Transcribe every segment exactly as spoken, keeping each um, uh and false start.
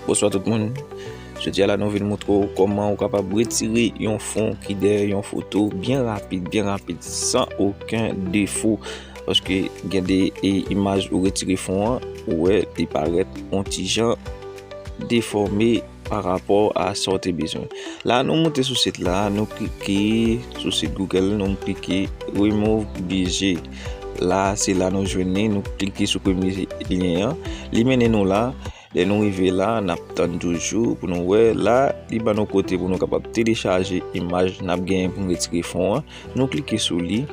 Bonswa tout moun. Jodi a la nou vin montre w kòman ou kapab retire yon fon ki dèyè yon foto byen rapid, byen rapid, san okenn defo. Paske gen de e, imaj ou retire fon an, ou wè li parèt yon ti jan defòme pa rapò a sa w te bezwen. La nou moute sou sit la, nou klike sou sit Google, nou klike Remove B G. La se la nou jwenn li, nou klike sou premye lyen an. Li mennen nou la. Lè nou rive la, n ap tann toujou pou nou wè. La, li ban nou kote pou nou kapab telechaje imaj n ap genyen pou n retire fon an. Nou klike sou li.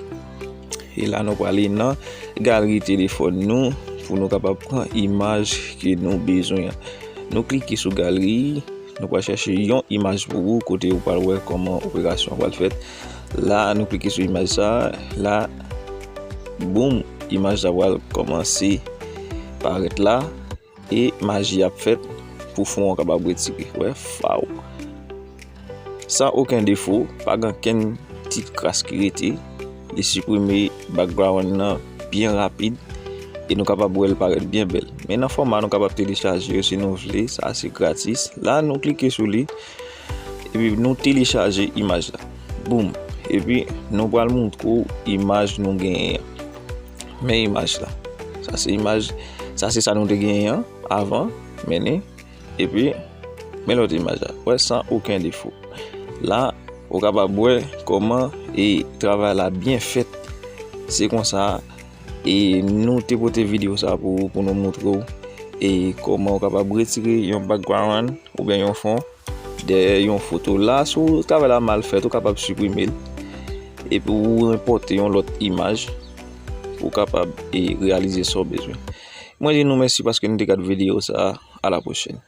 E la, nou prale nan galri telefòn nou pou nou kapab pran imaj ke nou bezwen an. Nou klike sou galri. Nou pral chèche yon imaj pou ou kote ou pral wè kòman operasyon an pral fèt. La, nou klike sou imaj sa. La, boum, imaj la pral kòmanse parèt la. E maji ap fèt pou fon an kapab retire. Wè, faw. San okenn defo, pa gen kenn ti kras ki rete. Li siprime background nan byen rapid. E nou kapab wè l parèt byen bèl. Men nan fòma nou kapab telechaje yo si nou vle. Sa se gratis. La, nou klike sou li. Epi nou telechaje imaj la. Boum. Epi nou pral montre w imaj nou genyen an. Men imaj la. Sa se imaj, sa se sa nou te genyen an avan, men ni. Epi, men lòt imaj la. Wè, san okenn defo. La, ou kapab wè kòman e travay la byen fèt. Se konsa, e nou te pote videyo sa pou, pou nou montre w e kòman ou kapab retire yon background oubyen yon fon dèyè yon foto. La, si w travay la mal fèt, ou kapab siprime l. Epi ou enpòte yon lòt imaj pou w kapab e reyalize sa w bezwen. Mwen di nou mèsi paske nou te gad videyo sa a. A la pwochèn.